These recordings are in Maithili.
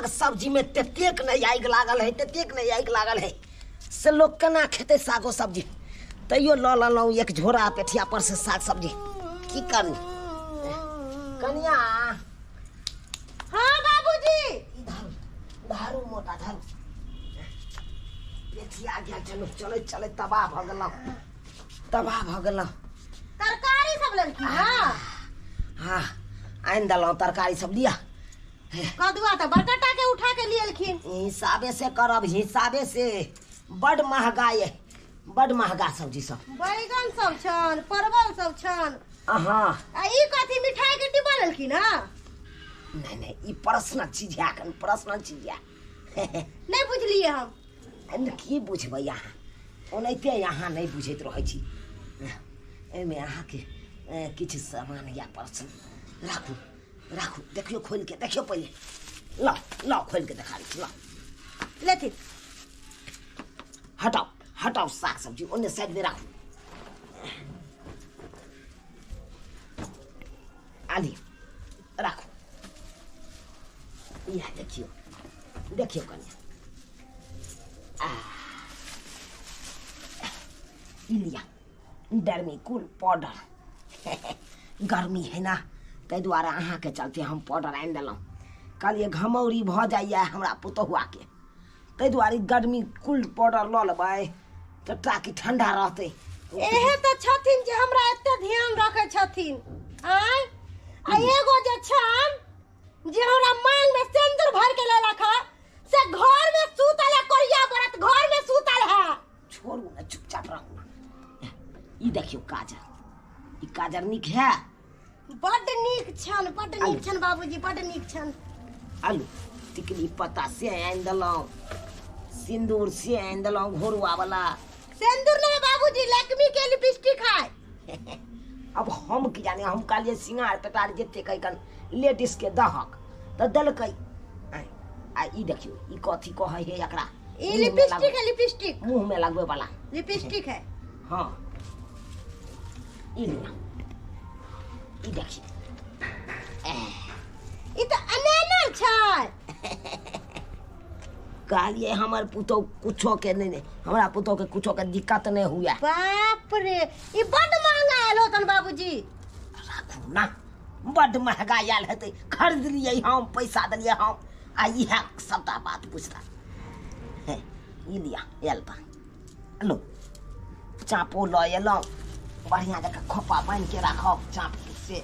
साग सब्जीमे ततेक नहि आगि लागल है, ततेक नहि आगि लागल है से लोक केना खेतै सागो सब्जी। तैयो लऽ लेलहुँ एक झोरा पेठिया पर से साग सब्जी। की करी कनिया? हाँ बाबूजी। ई धरू, धरू मोटा धरू। पेठिया गेल। चलू, चलैत चलैत तबाह भऽ गेलहुँ, तबाह भऽ गेलहुँ। तरकारी सब लेलखिन? हाँ हाँ, आनि देलहुँ तरकारी सब। लिअ। कदुआ तऽ बड़का टा के उठा के लियलखिन। हिसाबे से करब, हिसाबे से। बड महगा ये, बड महगा सब्जी सब। बैगन सब छन, परवल सब छन। हाँ। आ ई कथी, मिठाई के डिब्बा लेलखिन? हाँ। नहीं नहीं, ई पर्सनल चीज है अखन, पर्सनल चीज है। नहीं बुझलिए हम। एहिमे की बुझबै अहाँ? ओनाहिते अहाँ नहि बुझैत रहै छी। एहिमे अहाँके किछु सामान या पर्सनल। राखू, राखू। देखियौ, खोलि के देखियौ पहिले। लाउ, लाउ, खोलि के देखा दै छी, लाउ। लेथिन। हटाउ, हटाउ। साग सब्जी ओन्ने साइडमे राखू। आली राखू। इएह देखियौ, देखियौ कनिया। आ ई लिअ डर्मी कूल पाउडर। गर्मी है ना, ताहि दुआरे अहाँके चलते हम पाउडर आनि देलहुँ। कहलियै घमौरी भऽ जाइए हमरा पुतहुआके, ताहि दुआरे गर्मी कूल पाउडर लऽ लेबै तऽ ताकि ठंडा रहतै। एहे तऽ छथिन जे हमरा एते ध्यान रखै छथिन। आँय, आ एगो जे छन जे हमरा मांग में सिंदूर भर के लेलक है, से घर में सुतल है, कोरिया बरत घर में सुतल है। छोड़ू ने, चुपचाप रहू ना। ई देखियौ काजर, ई काजर नीक है? बड्ड नीक छन, बड्ड नीक छन बाबूजी, बड्ड नीक छन। आलू टिकली पत्ता से आनि देलहुँ, सिन्दूर से आनि देलहुँ घोरुआ वाला। सिंदूर नहीं बाबूजी, लक्ष्मी के लिपस्टिक है। अब हम की जाने? हम कहलियै सिंगार पेटार जते कैकन लेडीज के दहक तऽ देलकै। आँय, आ ई देखियौ, ई कथी कहै है एकरा? ई लिपस्टिक है, लिपस्टिक। मुँह में लगबै वाला लिपस्टिक है। हाँ, ई लिअ, ई देखियौ। ई तऽ अनेनर छै। कहलियै हमर पुतोह कुछो के नहि, नहि, हमरा पुतोह के कुछो के दिक्कत नहि हुए। बाप रे, ई बड्ड महंगा आयल होतन बाबूजी। राखू ना, बड्ड महगा आयल हेतै। खरीदलियै हम, पैसा देलियै हम, आ इएह सबटा बात बुझता। हे, ई लिअ, आयल बा। लो, चाँपो लऽ एलहुँ। बढ़िआँ जकाँ खोपा बान्हिके राखब चाँप से।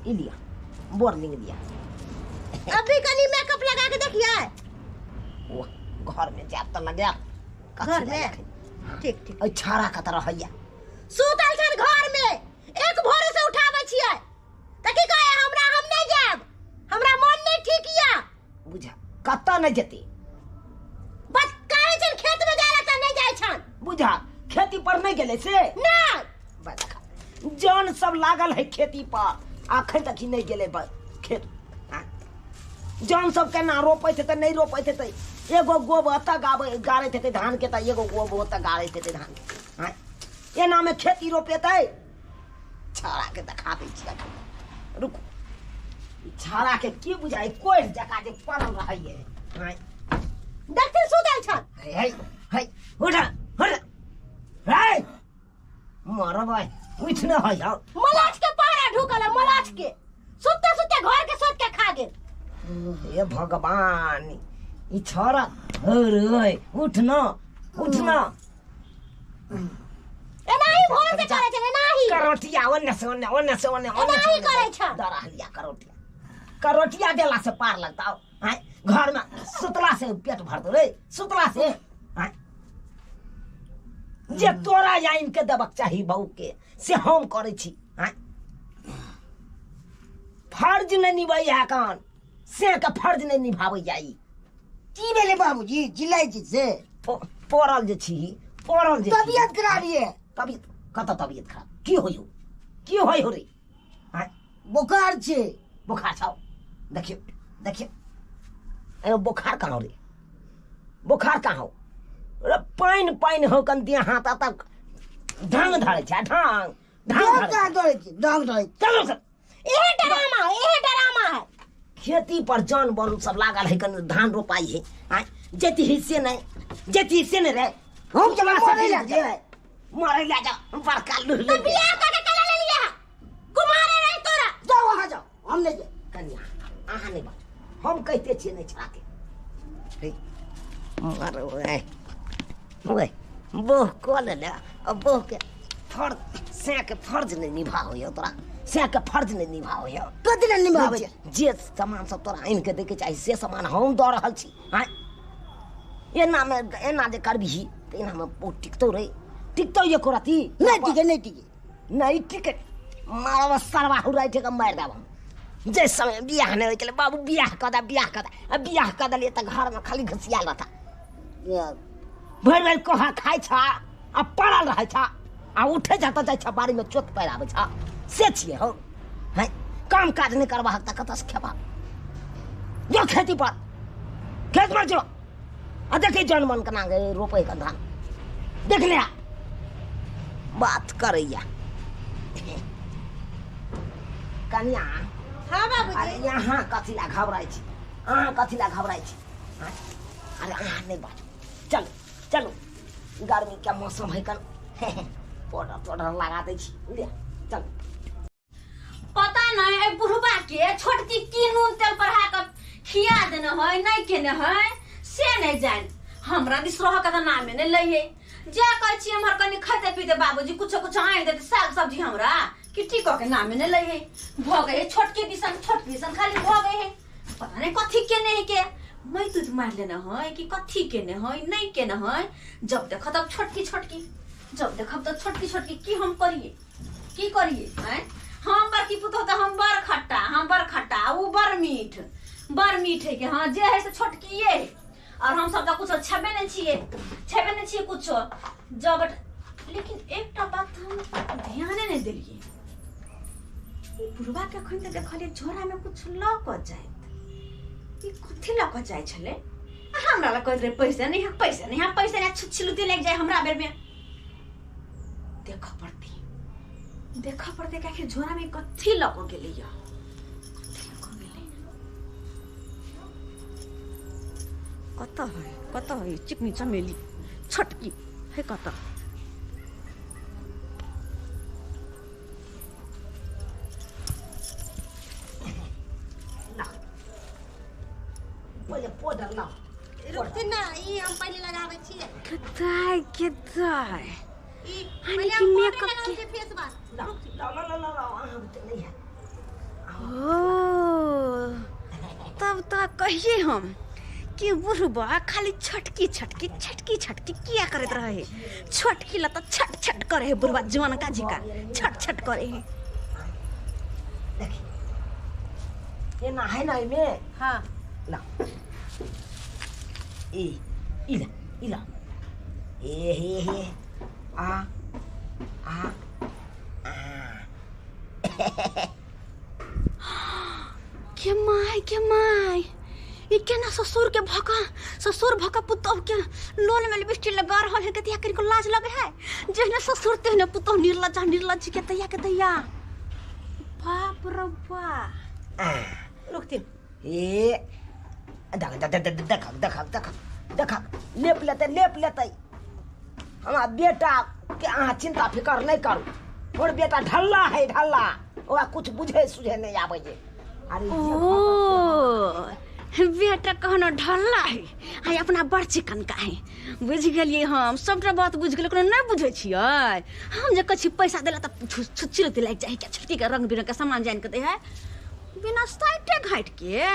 ई लिअ, बोर्लिंग लिअ। अभी कनी मेकअप लगा के देखिए। ओ घर में जायब तऽ लगायब। कथी घर लए में? एखन? ठीक ठीक। एहि छाड़ा कतऽ रहैया? सुतल छन घर में। एक भोरे से उठाबै छियै तऽ की कहे हमरा, हम नहीं जायब, हमरा मन नहीं ठीक या। बुझा, कतऽ नहि जेतै? बस कहै छन खेत में जाय ला तऽ नहीं जाइ छन। बुझा, खेती पर नहि गेलै से? नहीं। बस, जन सब लागल है खेती पर, अखन तक ही नहि गेलै बस खेत। आँ? जन सब केना रोपैत हेतै? नहि रोपैत हेतै। एगो गोब एतऽ गाबै गाड़ैत हेतै धानके तऽ एगो गोब ओतऽ गाड़ैत हेतै धानके। आँय, एनामे खेती रोपेतै? छाड़ाके देखा दै छी अखन, रुकू। ई छाड़ाके की बुझाइ, कोढ़ि जकाँ जे पड़ल रहैए। आँय, देखथिन सुतल छन। है है है, उठ उठ, है मरबै, उठ न है हौ। मलाज के पारा ढुकल है, मलाज के सुते सुते घर के सोच के खा गेल। हे भगवान, ई छोरा रे, उठ न, उठ न। एनाही भोर से करे छै, एनाही करोटिया ओन्ने से ओन्ने, ओन्ने से ओन्ने, ओन्ने से एनाही ओन्ने। करै छै। डरा लिया करोटिया, करोटिया देला से पार लगता। आँय, घर में सुतला से पेट भरतो रे? सुतला से? आँय, जे तोरा आनि के देबक चाही बहू के से हम करै छी। आँय, फर्ज नहि निभैया कान से के फर्ज नहि निभाबैया ई। की भेलै बाबूजी, चिल्लाइ छी से? पड़ल जे छी, पड़ल जे छी। तबियत खराब ये। तबियत कतऽ? तबियत खराब की होइ हो, की होइ हो रे? आँय? बोखार छै। बोखार छौ? देखियौ, देखियौ, एगो बोखार कहाँ हो रे? बोखार कहाँ हो रे? पानि पानि हो कन, देह हाथ तक ढंग धरै छै, ढंग ढंग डॉग धरै कहाँ छै। धरै छै? डॉग धरै छै। चलो सर। एहे ड्रामा, एहे ड्रामा है। खेती पर जान बन सब लागल है, कन धान रोपाई है। आय जेती हिस्से नहीं, जेती हिस्से नहीं रे। हम जब मरे ला जे मरे ला जा बड़का लुह तो बियाह क के कला ले लिया कुमारे नहीं तोरा। जाओ वहां जाओ, हम नहीं जाए। कन्या अहाँ नहीं बाजू, हम कहते छियै नहीं छड़ा के। मर ओए ओए बोह कऽ लेले आ बोह के फर्ज सै के फर्ज नहीं निभाओ यो तोरा, सै के फर्ज नहीं निभाओ यो। कथी ले निभाबै? जे सामान सब तोरा आनि के दै के चाही से सामान हम दऽ रहल छी। आँय एनामे एना जे करबिही तऽ एनामे बहुत टिकतौ रे, टिकतौ एको रत्ती नहीं टिके, नहीं टिके, नहीं टिके। मारब सरवा हुराइ ठेके मारि देब हम। जे समय बियाह नहि होइ छलै, बाबू बियाह कऽ दे, बियाह कऽ दे, आ बियाह कऽ देलियै तऽ घरमे खाली घुसियाल रहता। भरि भरि कोहा खाइ छ आ पड़ल रहै छ आ उठै छ तऽ जाइ छ बाड़ीमे चोत पैर आबै छ, से छियै हौ। हैं काम काज नहि करबाक तऽ कतऽसँ खेबह? जो खेती पर, खेत पर जो आ देखी जन मन केना रोपै के धान देख ले। बात करैया कन्या। हाँ बाबूजी। अरे यहाँ कथी ला घबराइ छी, अहाँ कथी ला घबराइ छी? अरे अहाँ नहीं बाजू, चलू चलू, गर्मी के मौसम है कन पाउडर ताउडर लगा दै छी, ले चलू। पता नहीं ए बुढ़बा के छोटकी की नून तेल पढ़ा के खिया देने है नहीं केने है से नहीं जान। हमरा दिस रह के तऽ नामे नहीं लै है। जे कहै छी एम्हर कनि खैते पीते बाबूजी कुछो कुछो आनि देते साग सब्जी हमरा किटी कऽ के नामे नहीं लै है। भऽ गए छोटकी दिसन, छोटकी दिसन खाली भऽ गए है। पता नहीं कथी केने है के मैं तुझ मार लेने है कि कथी केने है नहीं केने है। जब देखब तब छोटकी छोटकी, जब देखब तब छोटकी छोटकी। की हम करिए, की करिए? हैं हम बड़की पुतोह तऽ हम बड़ खट्टा, हम बड़ खट्टा, उ बड़ मीठ, बड़ मीठ है के हाँ जे है से छोटकिए है। और हम सब तऽ कुछो छेबे नहीं छियै, छेबे नहीं छियै कुछो जब। लेकिन एकटा बात हम ध्याने नहीं देलियै, ई बुढ़बा के अखन तऽ देखलियै झोरा में कुछ लऽ कऽ जाइत। ई कथी लऽ कऽ जाइ छलै? हमरा लग कहैत रहै पैसा नहीं है, पैसा नहीं है, पैसा नहीं है, छुच्छिलुती लागि जाइ हमरा बेर में। देखऽ पड़तै, देखऽ पड़तै कि आखिर झोरा में कथी लऽ कऽ गेलै यऽ, कथी लऽ कऽ गेलै? कतऽ है, कतऽ है चिकनी चमेली छोटकी है कतऽ? पहिले पाउडर लाउ। रुकथिन ना, ई हम पहिले लगाबै छियै। कतऽ कतऽ ई हानि पहिले कि हम मेकअप पाउडर लगाबै के- छियै फेस वाश। लाउ लाउ लाउ लाउ लाउ, अहाँ बुते नहि हैत। ओ तब तऽ कहिए हम कि बुढ़बा खाली छटकी छटकी छटकी छटकी किया करैत रहे। छोटकी ला तऽ छट छट करे है बुढ़बा जवानका झिका छट छट करे है। देखी एना है ना एहिमे? हाँ लाउ ई ई ला, ई ला, ए हे हे आ आ के my, के my, ई केना ससुर के भका, ससुर भका पुतोह के लोल में लिपस्टिक लगा रहल है। कतिया करी को लाज लगे है? जेहने ससुर तेहने पुतोह निर्लज निर्लज के तैया के तैया। बाप रे बा। रुकथिन। ए देख देख देख देख देख देख देख, लेप लेतै, लेप लेतै। हमरा बेटा के अहाँ चिंता फिकर नहीं करू, हमर बेटा ढल्ला है, ढल्ला, ओकरा कुछ बुझे सुझे नहीं आबै है। अरे ओ बेटा कहनो ढल्ला है, आई अपना बड़ चिकन का है। बुझि गेलियै हम सबटा बात बुझि गेलियै, कोनो नहि बुझै छियै हम। जे कहै छी पैसा देला तऽ छुच्छिलती लागि जाइ है, छोटकी के रंग बिरंग के सामान जानि के दै है बिना साइटे घाटि के,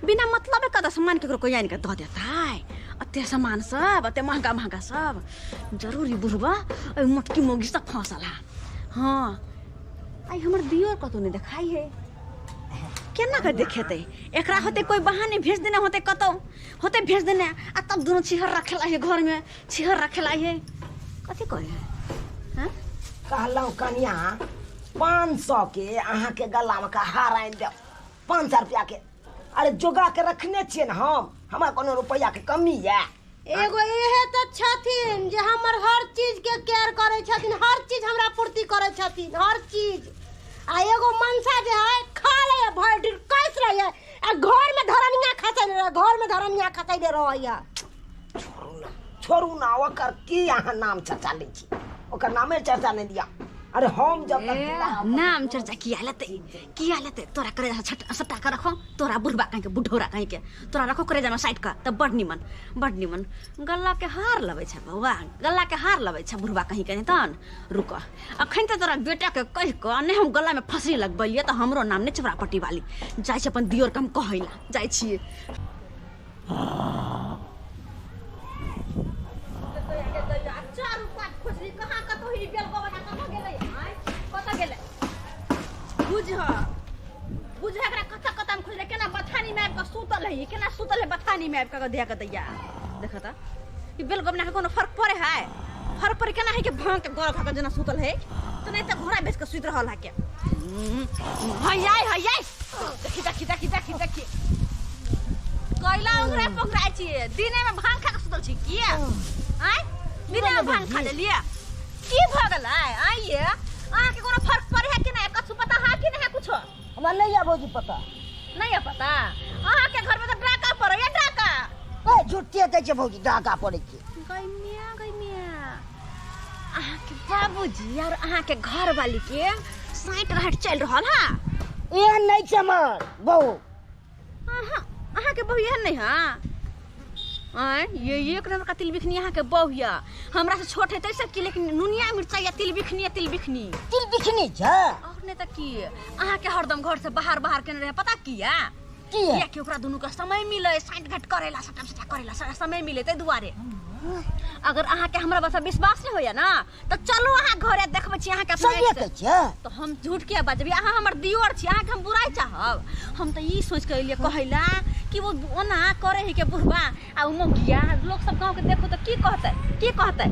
बिना मतलबे कतऽ सामान केकरो कोइ आनि के दऽ देतै। एते सामान सब, एते महंगा महंगा सब जरूरी बुढ़बा एहि मोटकी मौगी सब फंसल है। हाँ आई हमर दियोर कतौ नहि देखाइ है, केना के देखेतै? एकरा होतै कोइ बहाने भेज देने होतै, कतौ होतै भेज देने, आ तब दुनू छिहर रखेला है घर में, छिहर रखेला है। कथी कहै है? हाँ कहलहुँ कनिया 500 के अहाँके गलामे के हार आनि देब, 500 रुपया के। अरे जोगा के रखने छियै ने हम, हमरा कोनो रुपैआ के कमी यऽ? एगो इहे तऽ छथिन जे हमर हर चीज के केयर करै छथिन, हर चीज हमरा पूर्ति करै छथिन, हर चीज। आ एगो मनसा जे है खा ले भरि दिन कसि रहे, आ घर में धरनिया खसैले रहे, घर में धरनिया खसैले रहैया। छोड़ू ना, छोड़ू ना, ओकर की अहाँ नाम चर्चा लै छी, ओकर नामे चर्चा नहि दिया। अरे हम जब तक नाम चर्चा किया लेतै, किया लेतै? तोरा करे सट्टा के रखो, तोरा बुढ़बा कहीं के, बुढ़ौरा कहीं के तोरा रखो करे जामा साइड का, तब बड़ निमन, बड़ निमन गल्ला के हार लबै छै बौआ, गल्ला के हार लबै छै बुढ़बा कहीं के। तहन रुक, अखन तऽ तोरा बेटा के कहि कऽ नहि हम गल्ला में फंसी लगबैलियै तऽ हमरो नाम नहि चोरा पट्टी वाली। जाइ छी अपन दियोर के हम कहै ला जाइ छियै। चारू कात खोजली, कहाँ कतौ ही बेल बना कहाँ गेलै? आँय कतऽ गेलै? बुझ बुझ एकरा कतऽ कतऽ हम खोजले, केना बथानी में आबि कऽ सुतल है, केना सुतल है बथानी में आबि कऽ दिया कऽ दैया। देख तऽ ई बेल गोबना के कोनो फर्क पड़े है? फर्क पड़े केना है कि भांग के गौर खा कऽ जेना सुतल है, तऽ नहि तऽ घोड़ा बेच कऽ सुति रहल है के। हैयाय हैयाय, देखी देखी देखी देखी देखी कैला उंगरा पोखराइ छियै, दिने में भांग खा कऽ सुतल छी किया? आँय दिने में भांग खा लेलियै, की भऽ गेलै? आँय ये अहाँके कोनो फर्क पड़े है कि नहि? कछु पता है कि नहि? कुछो हमरा नहीं है भौजी पता। नहीं है पता? अहाँके घर में तऽ डाका पड़ैया, डाका। ए झूठे कहै छै भौजी, डाका पड़ै छै। गै मिया, गै मिया, अहाँके बाबूजी और अहाँके घर वाली के साइट घाट चलि रहल है। एहन नहीं छै हमर बहू। अहाँके बहू एहन नहीं है? आँय ये एक नंबर का तिलबिखनी अहाँके बहू या, हमरा से छोट है तैसे की, लेकिन नुनिया मिर्चा या तिलबिखनी या तिलबिखनी। तिलबिखनी छै और नहीं तऽ की? अहाँके हरदम घर से बाहर बाहर केने रहे, पता किया? किया? किया कि ओकरा दुनू के समय मिले साइट घाट करेला, सटा सटा करेला समय मिले ताहि दुआरे। अगर अहाँके हमरा बस विश्वास नहीं होइया ना तऽ चलू अहाँ घरे देखबै छी अहाँके अपना सहिए आँखि से। कहै छियै? तो हम झूठ किया बाजबै? अहाँ हमर दियोर छी, अहाँके हम बुराइ चाहब? हम तऽ ई सोचि कऽ एलियै कहैला कि वो ओना करे है के बुढ़बा आ उ मौगिया, लोक सब गाँव के देखो तऽ की कहतै, की कहतै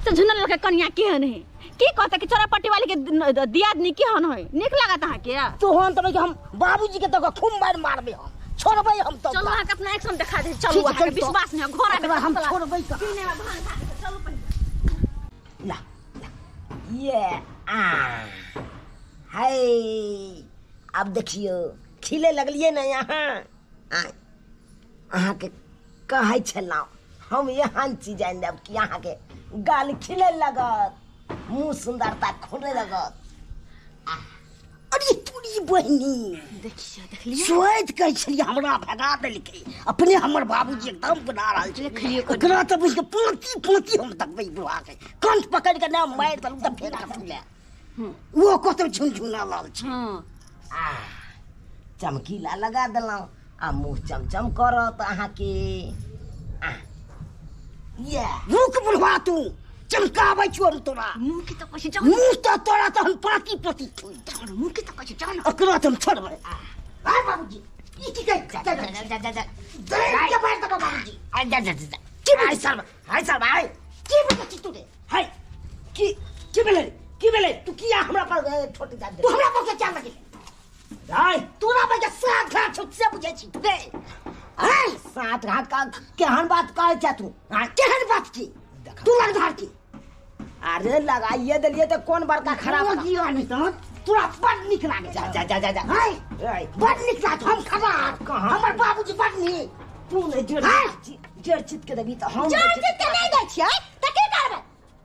से झुनल के कनिया केहन है, की कहतै कि चोरापट्टी वाली के दियादनी केहन है? नीक लागत अहाँके? तोहन तऽ हम बाबूजी के तऽ खूब मारि मारबै, हम छोड़बै हम तऽ। चलू अहाँके अपना एक देखा दे, चलू अहाँके विश्वास नहीं घोड़ा में हम छोड़बै कहाँ? दिने में भांग खा के चलू पहिले। ला ला ये आ हाय, अब देखियो खिले लगलियै ने यहाँ। आय अहाँके कहै छलहुँ हम एहन चीज आनि देब कि अहाँके गाल खिले लगत, मुँह सुन्दरता खोले लगत। अरे तोरी बहिनी देखियो देखलियै सोचि कहै छलियै हमरा भगा देलकै, अपने हमर बाबूजी एकदम बना रहल छै। देखलियै ओकरा तऽ बुझि कऽ पाँति पाँति हम देखबै बुढ़ा के, कंठ पकड़ि कऽ नहि मारि देलहुँ तऽ फेर फूले ओ कतौ झुनझुना लाल छै। हँ आ चमकीला लगा देलहुँ आ मुँह चमचम करत अहाँके। आ ये रुक बुढ़वा, तू चमकाबै छौ हम तोरा। मुँह की तऽ कहै छै जाउ, मुँह तऽ तोरा तऽ हम पाँति पाँति छुइ, मुँह की तऽ कहै छै जाउ ने। ओकरा तऽ हम छोड़बै। आय बाबूजी ई की कहै छै? जा जा जा जा के मारि देबौ बाबूजी। आ जा जा जा की हाय सर, हाय सर भाई, की बुझै छी तू रे? हाय की की भेलै, की भेलै? तू किया हमरा पर छोट जा तू हमरा पर क्या लगे? हाय तोरा पर सात घाट छौ से बुझै छी रे? आय सात घाट का केहन बात कहै छै तू? केहन बात की? तू लगधार की? अरे लगाइए देलियै तऽ कोन बड़का खराब खराब नहीं तऽ तोरा बड़ नीक लागै। जा जा जा जा जा हाय बड़ नीक लागै, हम खराब, कहाँ? हमर बाबूजी बड़ नीक। तू नहि जड़ जड़ चित के देबी तऽ हम जड़ चित के नहि दै छियै तऽ की करबै?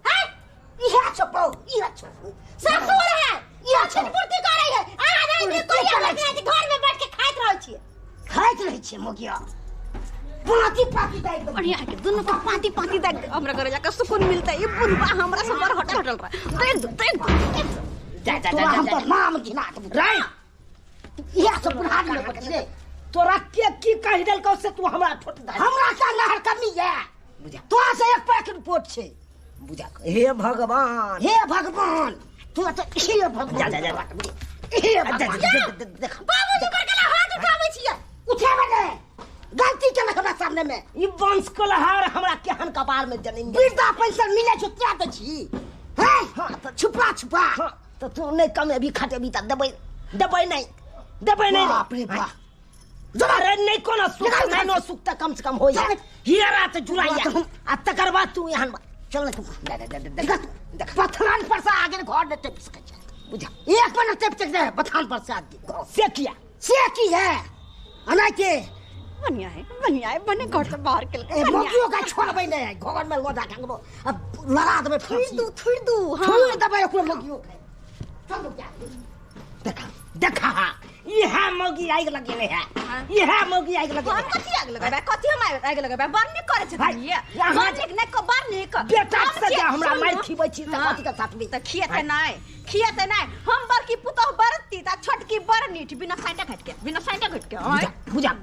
हैं इएह छौ बहू, इएह छौ ससुर है, इएह छौ पूर्ति करै है। अहाँ नहि कोई घर में बैठ के खाइत रहै छियै, खाइत रहै छियै मोगिया। पाँति पाँति दाइ देबै। बढ़िया के दुनू के पाँति पाँति दाइ दे, हमरा घरे जाके सुकून मिलतै। ई बुढ़बा हमरा से बड़ हटल हटल रह। देख दो, देख दो, देख दो। जा जा तोरा जा हम जा तऽ नाम घिना देबौ। राय इएह सब बुढ़ा गेलै बच्चे रे। तोरा के की कहि देलकौ से तू हमरा ठोट दे? हमरा का नहर कमी है बुझा, तोरा से एक पैक रिपोर्ट छै। बुझा, हे भगवान, हे भगवान, तू तऽ हे भगवान। जा जा जा हे जा भगवान। देख बाबूजी पर केला हाथ उठाबै छियै? उठेबै ने, गलती केलक हमरा सामने में। ई वंश कलहार हमरा केहन कपार में जन्म दे। वृद्धा पेंशन मिलै छौ तें दै छी। हैं? हाँ, तऽ छुपा छुपा। हाँ, तऽ तू नहि कमेबी खटेबी तऽ देबै, देबै नहि, देबै नहि। बाप रे बाप। अरे नहीं कोनो सुख नहीं, नो सुख तऽ कम से कम होइया। हीरा तऽ जुड़ाइया आ तकर बाद तू एहन चल देख देख पथरान पर से आगे घर ने टेप सकै छै। बुझा, एक मिनट टेप सकै छै बथान पर से आगे से किया? से की है? अना के बढ़िया है, बढ़िया है, बने घर से बाहर के ए मौगियो का छोड़बै नै घोघर में लोटा के अंगरो अब लड़ा देबै थुड़ दू, थुड़ दू। हां थुड़ देबै ओकरो मौगियो के। चल जा, देखा देखा, इहा मौगी आगि लगेने है, इहा मौगी आगि लगेने। हम कथी आगि लगेबै? कथी हम आगि लगेबै? बड़ नीक करै छथिन। भाई, ये यहाँ बड़ नीक नहि बड़ नीक। बेटा हम से जे हमरा सुनू। मारि खिबै छी तऽ हाँ। कथी के साथ में तऽ खिएतै नहि, खिएतै नहि। हम बड़की पुतोह बरती तऽ छोटकी बड़ नीठ, बिना साइटे घटके, बिना साइटे घटके। बुझा बुझा,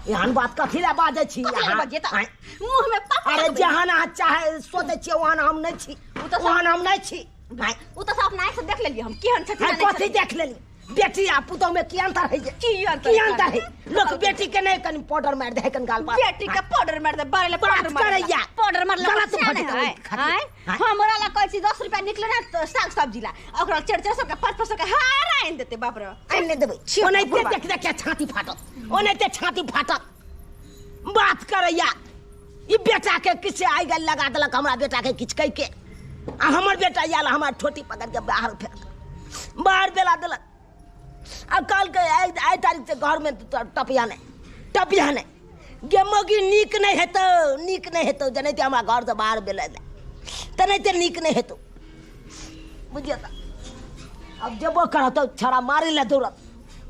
एहन बात कथी लए बाजै छी कथी लए अहाँ? बाजियै तऽ? आँय? मुँह में पापड़ अरे लगबै। जहन अहाँ चाहे सोचै छियै ओहन हम नहि छी, ओ तऽ सब- ओहन हम नहि छी। आँय? ओ तऽ सब अपना आँखि से देख लेलियै हम केहन छथिन आ आँय, नहि कथी छथिन। देख लेली? बेटी आ पुतोह में की अंतर है? की अंतर की है? अंतर है? लोक बेटी के नहीं कनी पाउडर मार दे है, कनी गाल पर। बेटी के पाउडर मार दे, बड़े बात पाउडर मार करैया। पाउडर मार गलत भऽ जेतै ओहि खातिर। आय? आँय? हमरा ला कहै छी 10 रुपया निकले ना तऽ साग सब्जी ला, ओकरा चारि चारि सौ के, पाँच पाँच सौ के हार आनि देतै। बाप रे, आनि नहि देबै। छियै ओनाहिते बुढ़बा। देख देख के छाती फाटत, ओनाहिते छाती फाटत। बात करैया ई बेटा के किछु आइ गेल लगा देलक हमरा बेटा के किछु कहि के, आ हमर बेटा आयल हमरा ठोटी पकड़ के बाहर फेंक बाहर बेला देलक आ कहलकै आइ तारीख से घरमे टपिया नहि, टपिया नहि गे मौगी, नीक नहि हेतौ, नीक नहि हेतौ। जेनाहिते हमरा घरसँ बाहर भेलै तेनाहिते नीक नहि हेतौ, बुझियौ तऽ। आब जेबो करत तऽ छड़ा मारै लए दौड़त,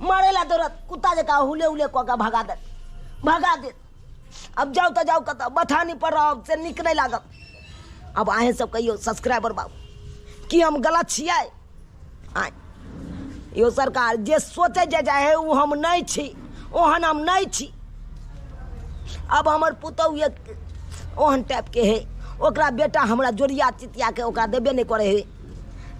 मारै लए दौड़त, कुत्ता जकाँ हुले हुले कऽ के भगा देत, भगा देत। आब जाउ तऽ जाउ कतऽ, बथानी पर रहब से नीक नहि लागत। आब अहेँ सब कहियौ सब्सक्राइबर बाबू, की हम गलत छियै? आँय यौ सरकार, जे सोचै जे जाइ है ओ हम नहि छी, ओहन हम नहि छी। आब हमर पुतहु एक ओहन टाइपके है, ओकरा बेटा हमरा जोड़िया चितियाके ओकरा देबे नहि करै है,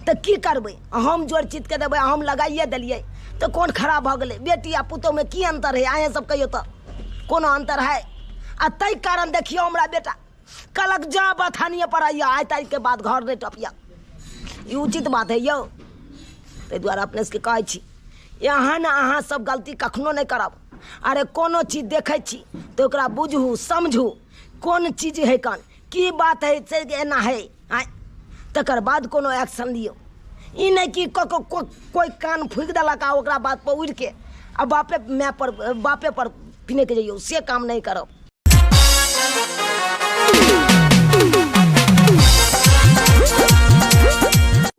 तऽ की करबै? हम जोड़ चितके देबै, हम लगाइए देलियै तऽ कोन खराब भऽ गेलै? बेटी आ पुतहुमे की अन्तर है? अहेँ सब कहियौ तऽ कोनो अन्तर है? आ ताहि कारण देखियौ हमरा बेटा कहलक जा बथानिए पर आइया, आइ तारीखके बाद घर नहि टपिया। ई उचित बात है यौ? ताहि दुआरे अपने सबके कहै छी, एहन अहाँ सब गलती कखनो नहि करब। अरे कोनो चीज देखै छी तऽ ओकरा बुझू समझू, कोन चीज है, कन की बात है, से एना है, आँय, तकर बाद कोनो एक्शन लियौ। ई नहि कि कोइ कान फूकि देलक आ ओकरा बात पर उड़ि के आ बापे माय पर बापे पर पिनकि जइयौ, से काम नहि करब।